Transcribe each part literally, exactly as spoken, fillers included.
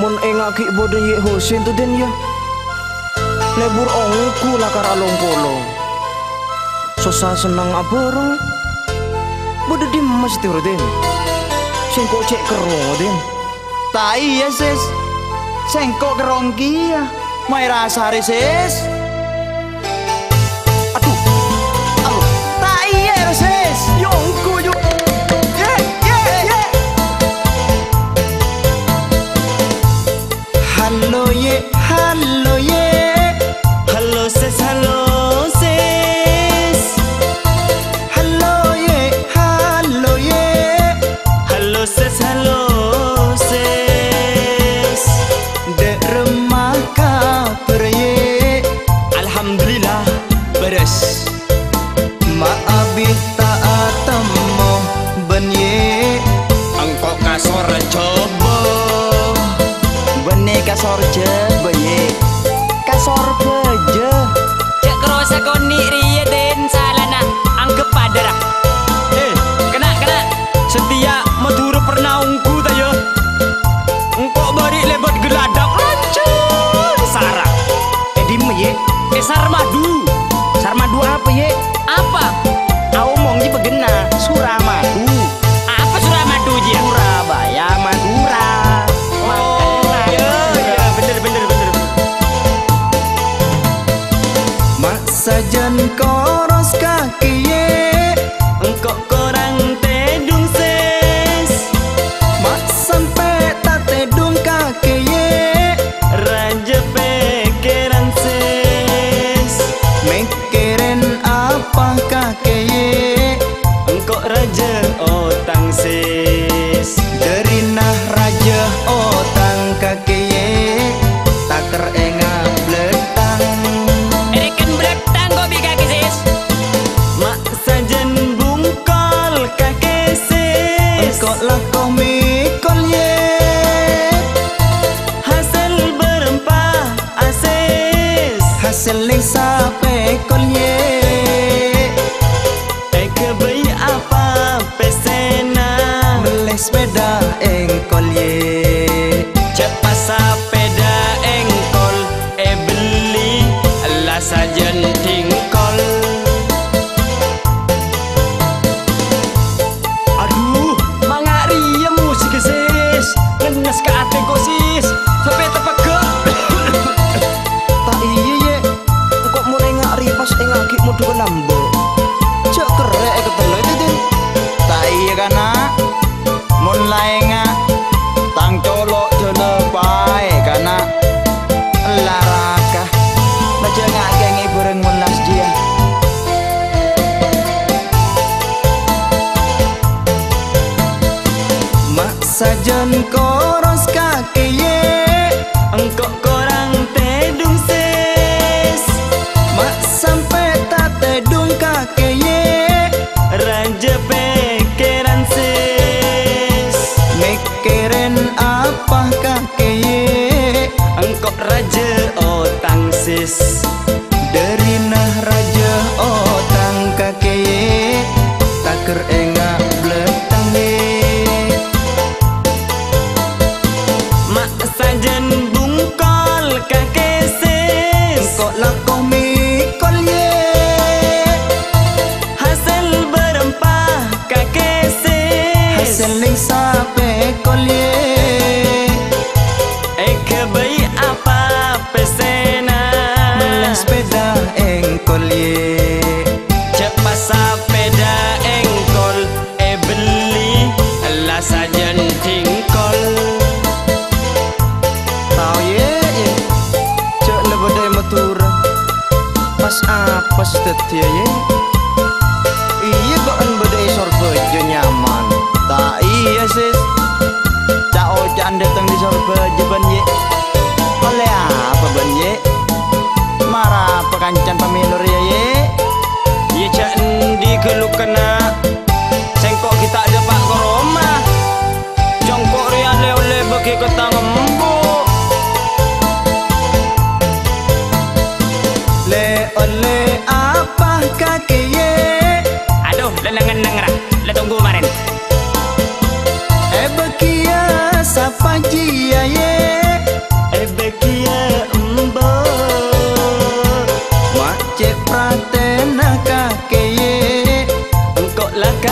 Mon enga' ghi' bâdâ Yè' Husin, to, Din, yâ? Lebur ongghu lakar along polo. Sossa senneng abhâreng. Bâdâ dimma sè tèro, Din? Sèngko' cè' kerrong, Din. Ta' iyâ, Sis. Sèngko' kerrong kèya. Mayu rassa arè, Sis. Adhu. Adhu. Ta' iyâ, Sis. Yâ ongghu, yâ. Yè, yè, yè. Hallo, Yè', hallo, Yè'. Hallo, Sis, hallo, Sis. Hallo, Yè', hallo, Yè'. Hallo, Sis, hallo, Sis. Dâ' remma kabhâr, Yè'? Alhamdulillah, bârâs. Ma' abit ta' atemmo bân Yè'. Engko' kasor jhâbâ. Bânnè kasor jhâbâ, Yè'. Kasor bâjâ. Jhâ' karosa konè' rèya, Din, salana anggep padâ, ra. Eh, kana', kana'. Satèya Madhurâ pernah ongghu, ta' iyâ? Engko' bâri' lèbât geladak lancar sara. È dimma, Yè'? È Sarmadu. Sarmadu apa, Yè'? Apa? Aomong jiyâ bâghenna, Suramadu. Apa Suramadu jiyâ? Surabaya, Madura. Oh, iyâ, iyâ, bener, bener, bener. Ma' sajân koros kakè, Yè'. Engko' korang tèdung, Sis. Ma' sampè' ta' tèdung kakè, Yè'. Rajâ pèkkèran, Sis. Mèkkèrèn apa kakè, Yè'? Engko' rajâ otang, Sis. Dârina rajâ otang kakè, Yè'. Takèr enga' bhâlâthâng. Èrèken bhâlâthâng ko' bi' kakè, Sis. Ma' sajân bungkol kakè, Sis. Engko' lako mèkol, Yè'. Hasèl bârâmpa, Sis? Hasèl neng sapèkol, Yè'. Èghâbây apa pèssèna? Mellè sepèda èngkol, Yè'. Jhâ' pas sapèda èngkol èbelli, la sajân dhingkol. Adhu, manga' rèya musighâ, Sis. Ngennes ka atè engko', Sis. Sampè' tapegghâ'. Ta' iyâ, Yè'. Engko' mon enga' rèya pas enga' ghi' mondhughâ lambâ'. Jhâ' kerrè' èkatello, Din. Ta' iyâ, kana'. Mon la enga', tang colo' jhâlâ paè, kana'. Laraka. Majâ nga' kèngèng bhâreng mellas jiyâ. Ma' sajân koros kakè, Yè'. Engko' korang tèdung, Sis. Ma' sampè' ta' tèdung kakè, Yè'. Rajâ pèkkèran, Sis. Mèkkèrèn apa kakè, Yè'? Engko' rajâ otang, Sis. Dârina rajâ otang kakè, Yè'. Takèr enga' bhâlâthâng, Yè'. Ma' sajân bungkol kakè, Sis. Engko' lako mèkol, Yè'. Hasèl bârâmpa kakè, Sis. Hasèl neng sapèkol, Yè'. Èghâbây apa pèssèna? Mellè sepèda èngkol, Yè'. Jhâ' pas sapèda èngkol èbelli, la sajân dhingkol. Tao, Yè', Yè'. Jhâ' la bâdâ è Madhurâ. Pas apa sè dhâddhiyâ, Yè'? Iyâ, bâ'ân bâdâ è Sorbhâjâ nyaman. Ta' iyâ, Sis.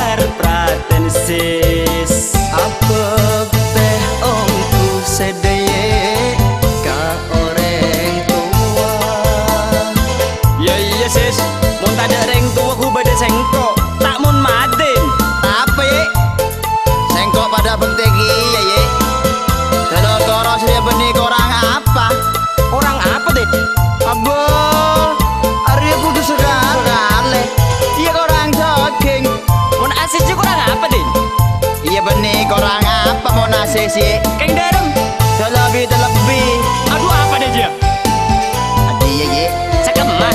Ar pratensis. Abâktè ongghu sadhâjâ ka orèng towa. Iyâ, iyâ, Sis. Mon tadâ' rèng towa ghu bâdâ sèngko', ta' mon Madin. Apa, Yè? Sèngko' padâ bâktè kèya, Yè. Dâlâ koro sè bânnè korang apa? Korang apa, Dit? Abbâ, arèya bhudhu sakalè. Iyâ, korang jhâghing. Mon asis jiyâ korang apa, Din? Iyâ, bânnè korang apa mon asis, Yè? Kèng dârem. Dâlâ bi-, dâlebbi. Adu, apa dâ jiyâ? Adi, iyâ, Yè. Sakemma.